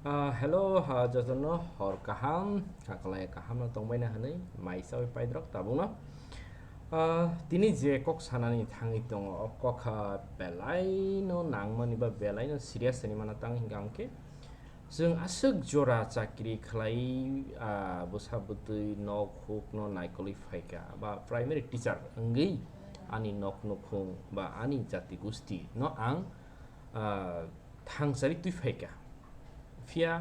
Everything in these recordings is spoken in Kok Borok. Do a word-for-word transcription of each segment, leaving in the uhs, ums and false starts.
Ah, hello, ah, jotono hor kaham, kakalai kaham no tongbaina hwnwi mai sawi paidrok tabukno. Ah, tini je kok sanani thangwi tongo, o kok ha belai no nangmani ba belai no serious hinwi mano tang hingka hwnkhe. Chwng aswk jora chakri khlai, ah, bwsa bwtwi nok huk no naikolwi phaikha, ba primary teacher wngwi ani nok nukhung ba ani jati gusti no ang, ah, thangchari twi phaikha. Phiya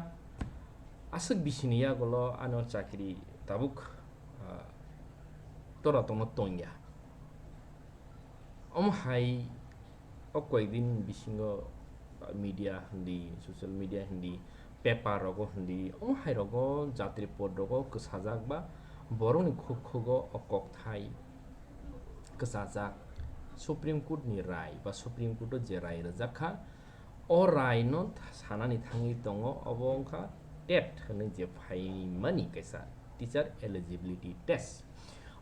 aswk bisini yagulo ano chakri tabuk, ah, tora tongno tongya. Omo hai o koyekdin bisingo media hindi, social media hindi, paper rogo hindi, omo hai rogo jati report rogo kwsajak ba borokni khuk khugo o kokthai kwchajak Supreme Court ni rai ba Supreme Court o je rai rwjak kha, o rai no sanani thangwi tongo, obo wngkha TET hwnwi je phaimani kaisa teacher eligibility test.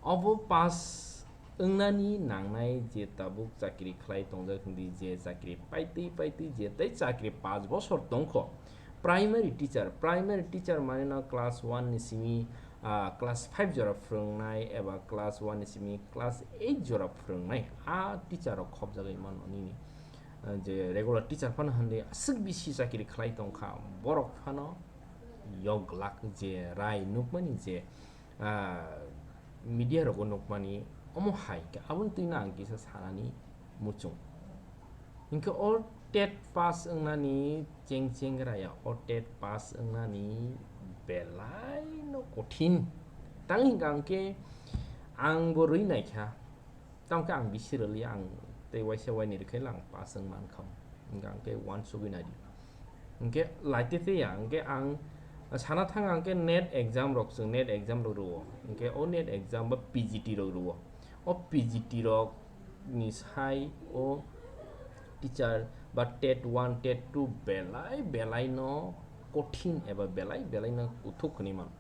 Obo pass wngnani nangnai je tabuk chakri khlai tongjak hindi, je chakri paitwi paitwi je tei chakri paanch bosor tongkho. Primary teacher, primary teacher mane no class one ni simi, ah, class five jora phwrwngnai eba class one ni simi class eight jora phwrwngnai, a teacher rok khopjagwi mano nini, ah, je regular teacher phano hindi aswk bisi chakri khlai tongkha, borok phano yok glak je rai nukmani je, ah, media rogo nukmani omo hai khe aboni twino ang kisa sanani muchung. Hinkhe o TET pass wngnani cheng cheng raya, o TET pass wngnani belai no kothin. Tang hingka hwnkhe ang bo rwi naikha, tamo khe ang bisi rwliya, ang tei waisa waini rwkhe lang pass wng mankha, hingka hwnkhe uansugwi naidi. Hingke laite te ya, hingke ang sana thang hingke NET exam rok, chwng NET exam rok rwo. Hingke o NET exam ba PGT rok rwo. O PGT rok ni sai o teacher ba TET one, TET two belai belai no kothin eba belai belai no kuthuk hwnwi man.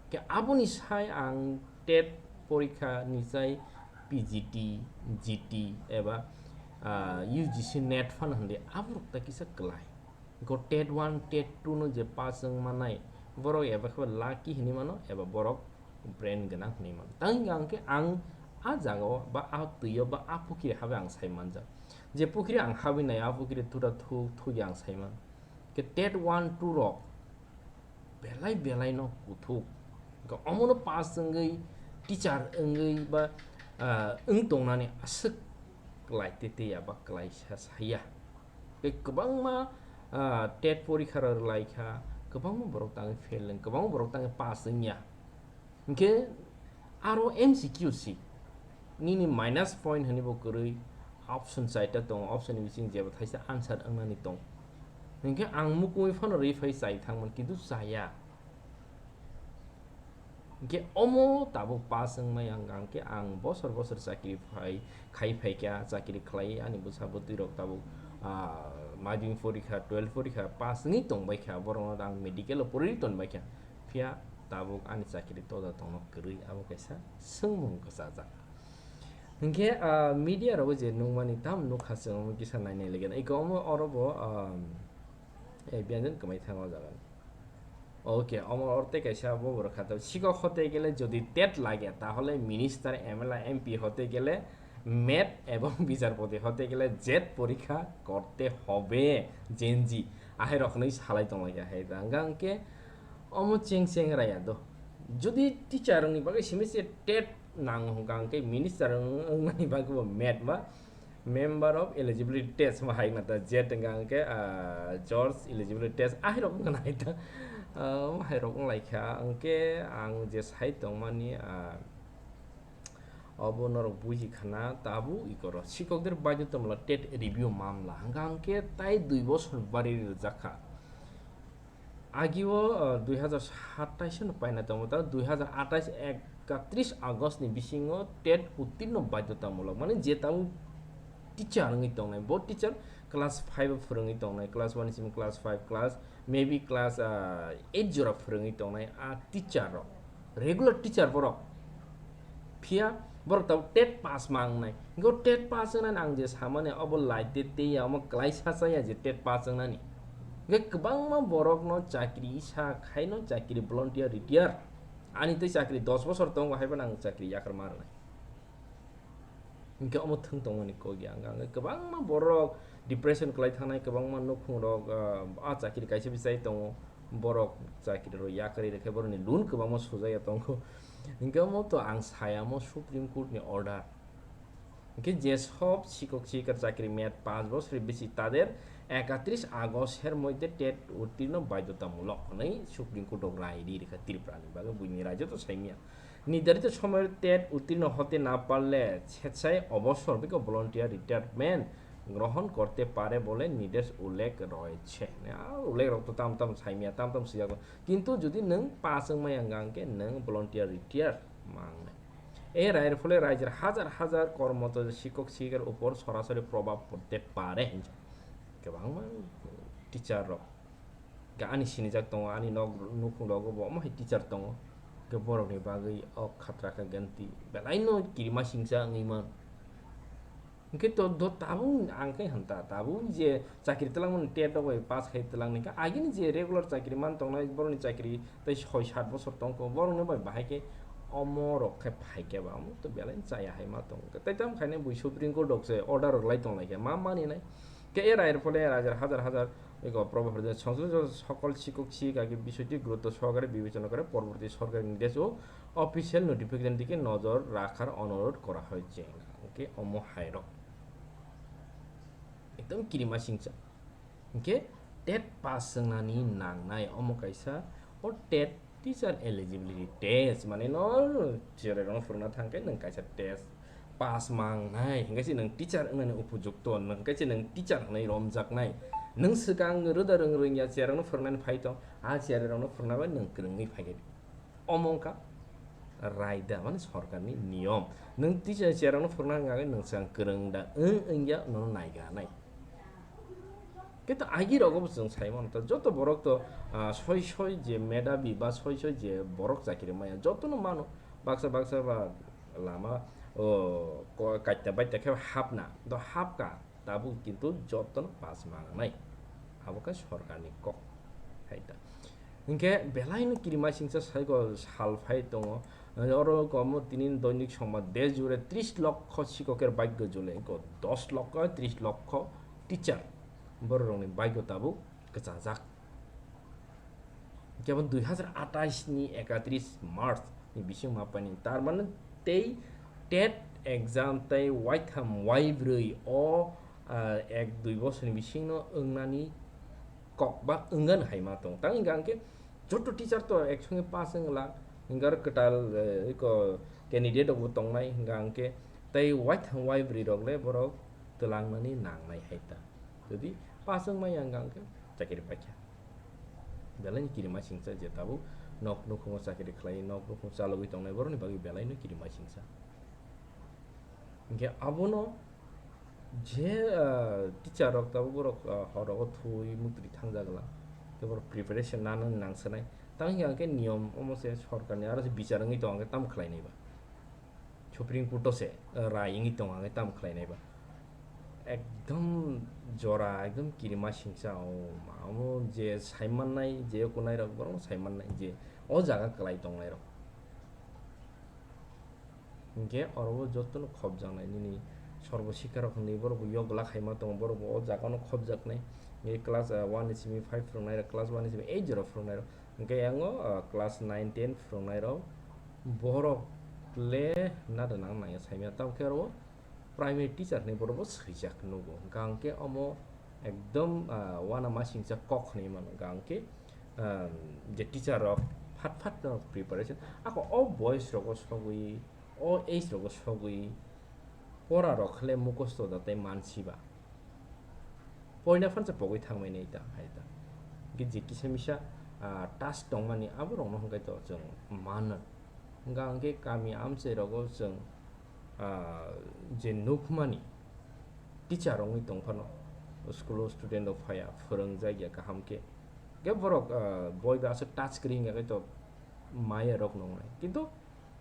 Ke aboni sai ang TET porikha ni sai PGT, GT eba, ah, UGC NET phano hwnde aborok ta kisa kwlai. Go TET one, TET two no je pass wng manai, borok eba khe lucky hinwi mano, eba borok brain gwnang hinwi mano. Tang hingka hwnkhe ang a jagao ba a twio ba a pukiri habai ang sai manjak. Je pukiri ang habai nai, a pukiri thura thuk thuk ya ang sai man. Ke TET one, two rok belai belai no kuthuk. Hingke omono pass wngwi, teacher wngwi ba, ah, wng tongnani aswk kwlai te te ya ba kwlaisa saya. Tei kwbangma, ah, TET porikha rok rwlaikha, kwbangma borok tangwi fail wng, kwbangma borok tangwi pass wngya. Hingke aro MCQ si nini minus point hwnwi bo kwrwi, option chaita tongo, option ni bising jeba thaisa answer wngnani tong. Hingke ang mukungwi phano rwi phai chai thangmani, kintu chaya. Hingke omo tabuk pass wngmai ang, hingke ang bosor bosor chakri phai, khai phaikha, chakri khlai, ani bwsa bwtwi rok tabuk, ah, madhyamik porikha, twelve porikha pass wngwi tongbaikha, borokno ang medical o poriwi tonbaikha. Phiya tabuk ani chakri toda tongno kwrwi, abo kaisa swngmung kwchajak. Hingke, ah, media rogo je nukmani tam nukha chwng omo kisa nainai lagina. Iko omo oro bo, ah, eh, Byanjan kwmai thango o jaga ni. Okay, omo oro tei kaisa bo borok kha to, sikok hote gele jodi TET lage, tahole minister, MLA, MP hote gele, math এবং বিচারপতি হতে গেলে জেট পরীক্ষা করতে হবে, Gen Z. Ahai rok hwnwi salai tonglaikha hai da. Hingka hwnkhe omo cheng cheng raya do. Jodi teacher wngni bagwi simi se TET nang hwnkha hwnkhe minister wng-, wngmani bagwi bo math ba member of eligibility test ma hai na ta, jeta hwnkha hwnkhe, ah, George eligibility test ahai rok wngkha na hai ta. Ah, omo hai rok wnglaikha. Hwnkhe ang je sai tongmani, ah, Obo norok buji khana, tabuk ikoro sikokder baidhotamwla TET review mamla hwnkha hwnkhe tai dui bosor bari rwjakha. Agio, uh, dui hazar satais no paina tongo, ta dui hazar atais ekatris August ni bisingo TET uttirno baidhotamulok, mane je tabuk teacher wngwi tongnai, bo teacher class five o phwrwngwi tongnai, class one ni simi class five, class maybe class, ah, eight jora phwrwngwi tongnai a teacher rok, regular teacher borok. Phiya borok tabuk TET pass ma wngnai. Hwnkhe TET pass wngnani ang je samani obo laite tei ya, omo kwlaisa chaya je TET pass wngnani. Hwnkhe kwbangma borokno chakri sa khaino chakri volunteer retire. Ani tei chakri dos bosor tongo, haiphano ang chakri yakarma rwnai. Hwnkhe omo thwng tongmani kok ya wngkha. Hwnkhe kwbangma borok depression kwlai thangnai, kwbangma nukhungrok, ah, ah, chakri kaisa bai chai tongo. Borok chakri rw yakarwi rwkhe borokni loan kwbangma sujaya tongo. Hwnkhe omo to ang saya, omo Supreme Court ni order. Hwnkhe je sob sikok sikar chakri meyad panch bosor bisi, tader ekatrish August er moidhe tet uttirno baidhotamulok hwnwi Supreme Court o rai ri rwkha Tripura ni bagwi, buini rajyo to saimya. নির্ধারিত সময়ের টেট উত্তীর্ণ হতে না পারলে স্বেচ্ছায় অবসর বা volunteer retirement গ্রহণ করতে পারে বলে নির্দেশ উল্লেখ রয়েছে। আর উল্লেখ রক্ত tam tam saimya, tam tam sijago. কিন্তু যদি nung pass wngmaya wngkha hwnkhe nung volunteer retire mangnai. এই রায়ের ফলে রাজ্যের হাজার হাজার কর্মরত শিক্ষক শিক্ষিকার উপর সরাসরি প্রভাব পড়তে পারে। Kwbangma teacher rok, ga ani sinijak tongo, ani nok nukhung rogo bo omo hai teacher tongo, hwnkhe borokni bagwi o khatra kha ganti belaino kirima singsa wngwi man. Hwnkhe to do tabuk ang khe hwn ta, tabuk je chakri twlangmani tet rok bai pass khai twlangni khe, agini je regular chakri man tongnai borokni chakri tei soi sat bosor tongkho, borokno bai bahai khe omo rok khe phai khe ba omo to belai chaya hai ma tongo. Tei tamo khainai bui Supreme Court rok se order rok lai tonglai khe ma mani nai. Khe e rair phole rajar hajar hajar ego probo horde সংশ্লিষ্ট সকল শিক্ষক শিক্ষিকাকে বিষয়টি গুরুত্ব সহকারে বিবেচনা করে পরবর্তী সরকারি নির্দেশ ও অফিসিয়াল নোটিফিকেশন দিকে নজর রাখার অনুরোধ করা হয়েছে। Hwnkhe omo hai rok ekdom kirima singcha. Hwnkhe tet pass wngnani nangnai omo kaisa, o tet teacher eligibility test, mane no cherai rokno phwrwngna thangkhe nwng kaisa test pass mangnai, hwnkhe se nwng teacher wngnani upojukto, hwnkhe se nwng teacher hwnwi romjaknai. Nwng swkang roda rwng rwngya cherai rokno phwrwngnani phai tong, a cherai rokno phwrwngna bai nwng kwrwngwi phai khe. Omo wngkha raida, mane sorkarni niyom. Nwng teacher cherai rokno phwrwngna hwnkha khe nwng swkang kwrwng da wng wngya nono naiganai. Khe to agi rogo bo chwng sai mano ta, joto borok to, ah, soi soi je medhabi ba soi soi je borok chakri maya jotono mano, baksa baksa ba lama, o, ko-, kaita baita khe hapna, do hapka, tabuk kintu jotono pass mangnai, abo khe sorkarni kok hai ta. Hwnkhe belaino kirima singcha saiko sal phai tongo, oro komo tini doinik songma desh jure tris lokho sikoker bhagyo jole, ko dos lokho, tris lokho teacher bororokni bhagyo tabuk kwchajak. Kebo dui hazar atais ni ekatrish March ni bising ma paini, tar mane tei tet exam tei waitham waibrwi o, ah, ek dui bosor ni bising no wngnani kok ba wngani hai ma tong. Tang hingka hingke joto teacher to ek songe pass wngla, hingke aro kwtal, eh, iko candidate rok bo tongnai, hingka hingke tei waitham waibrwi rok le borok twlangnani nangnai hai ta. Jodi pass wngmaya hingka hingke chakiri paikha. Belai ni kirima singcha je tabuk nok nukhungo chakiri khlai, nok nukhung chalogwi tongnai borokni bagwi belai no kirima singcha. Hingke abono je, ah, teacher rok tabuk borok, ah, hor rogo thwi muktwi thangjak la, tei borok preparation nana nang sanai. Tang hingke niyom omo se sorkarni aro se bichar wngwi tong hingke tamo khlainai ba. Supreme Court o se, ah, rai wngwi tong hingke tamo khlainai ba. Ekdom jora, ekdom kirima singcha o, ma, omo je saimannai, je kunai rok borok saimannai je o jaga kwlai tongnai rok. Hingke oro o jotono khopjaknai nini sorbo sikha rok hinwi borok bo yok glak hai ma tongo, borok bo o jaga no khopjaknai. Hingke class, ah, one ni simi five phwrwngnai rok, class one ni simi eight jora phwrwngnai rok. Hingke yango, ah, class nine ten phwrwngnai rok borok le nada nang nangya saimya. Tamo khe oro o primary teacher hinwi borok bo swijak nugo. Hingke omo ekdom, ah, uanamasingcha kok hinwi mano. Hingke, ah, je teacher rok phat phat no preparation, ako o boys rogo sogwi, o age rogo sogwi, pora rok khle mukhosto da tei mansiba. Poina phansa pogwi thangmani ta, hai ta. Hingke je kisa misa, ah, task tongmani abo rokno hingke to chwng mano. Hingka hingke kami amchai rogo chwng, ah, je nukmani teacher wngwi tongphano, school o student rok phaiya, phwrwngjakya kaham khe. Hingke borok, ah, boi bai aswk touch kwrwi hingya khe to maya rok nongnai. Kintu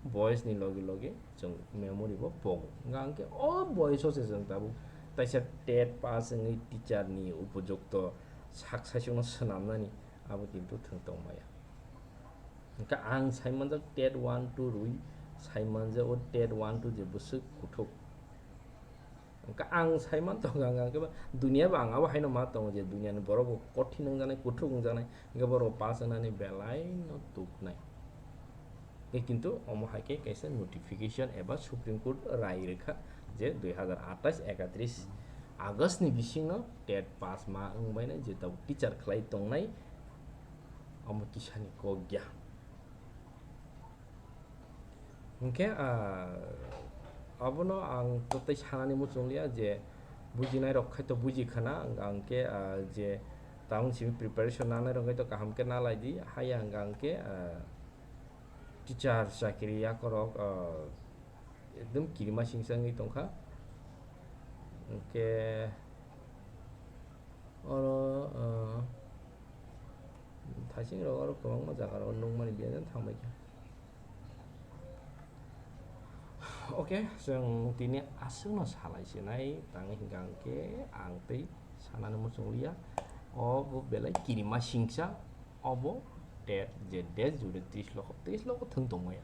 boys ni loge loge chwng memory bo pogo. Hingka hingke o boys o se chwng tabuk taisa tet pass wngwi teacher ni upojukto sak saichungno swnamnani abo kintu thwng tongmaya. Hwnkhe ang saimanjak TET one two rwi saimanjak o TET one two je bwswk kuthuk. Hwnkhe ang saiman tongo ang, ang khe ba duniya bo ang abo haino ma tongo je duniani borok bo kothin wngjaknai, kuthuk wngjaknai, hwnkhe borok pass wngnani belai no tuknai. Hwnkhe kintu omo hai khe kaisa notification eba Supreme Court rai rwkha je dui hazar atais ekatris August ni bisingno TET pass ma wngbainai je tabuk teacher khlai tongnai omo kisani kok ya. Hwnkhe, ah, abono ang totei sanani muchung liya je bujinai rok khai to buji khana, ang, ang khe, ah, je tamoni simi preparation nanai rok khai to kaham khe nalai di, haya hwnkha ang khe, ah, teacher chakri yakorok, ah, ekdom kirima singsa wngwi tongkha. Hwnkhe oro, ah, thasing rok oro kwbangma jaga rok nukmani biya jan thangbai kha. Oke, chwng tini aswkno salai sinai tangwi hwnkha hwnkhe ang tei sanani muchung liya. Obo belai kirima singsa, obo TET je date jure tris lokho, tris lokho thwng tongmaya.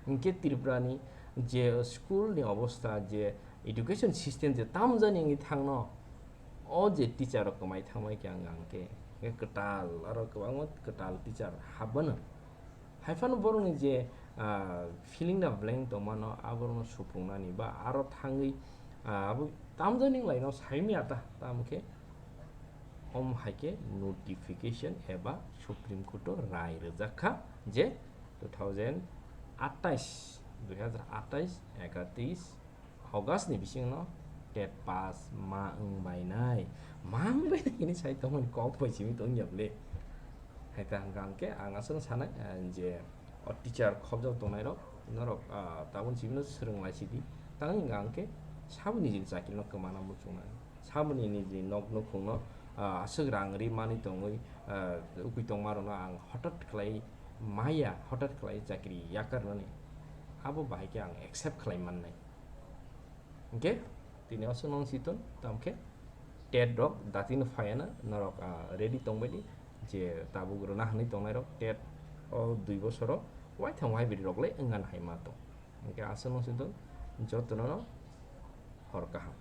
Hwnkhe Tripurani je school ni obostha, je education system je tamjani wngwi thangno, o je teacher rok kwmai thangmai khe ang, ang khe, hwnkhe kwtal, aro kwbangma kwtal teacher habmano. Haiphano borokni je, ah, filling the blank tongmano, aborokno supungnani ba aro thangwi, ah, abo tamjani wnglaino saimya ta, tamo khe omo hai khe notification eba Supreme Court o rai rwjak kha je two thousand atais, dui hazar atais, ekatris August ni bisingno TET pass ma wng bainai. Ma wng bainai hwnwi sai tongmani kok bai simi tong ya bwle. Hai ta hwnkha hwnkhe ang aswkno sanai, ah, je o teacher khobjak tongnai rok, norok, ah, tabuk simi no swrwng lai sidi. Tang hwnkha hwnkhe saboni nijini chakri no kwmana muchungnai. Saboni nijini nok nukhung no, ah, aswk rang ri manwi tongwi, ah, ukui tongma rok no ang hotat khlai maya, hotat khlai chakri yakar nani. Abo bahai khe ang accept khlai mannai. Hwnkhe tini aswk nung si ton, tamo khe TET rok datino phaiya na, norok, ah, ready tongbai di, je tabuk rwna hwnwi tongnai rok TET o dui bosoro waitham waibrwi rok le wngna hai ma tong. Hwnkhe aswk nung si ton, jotono no hor kaham.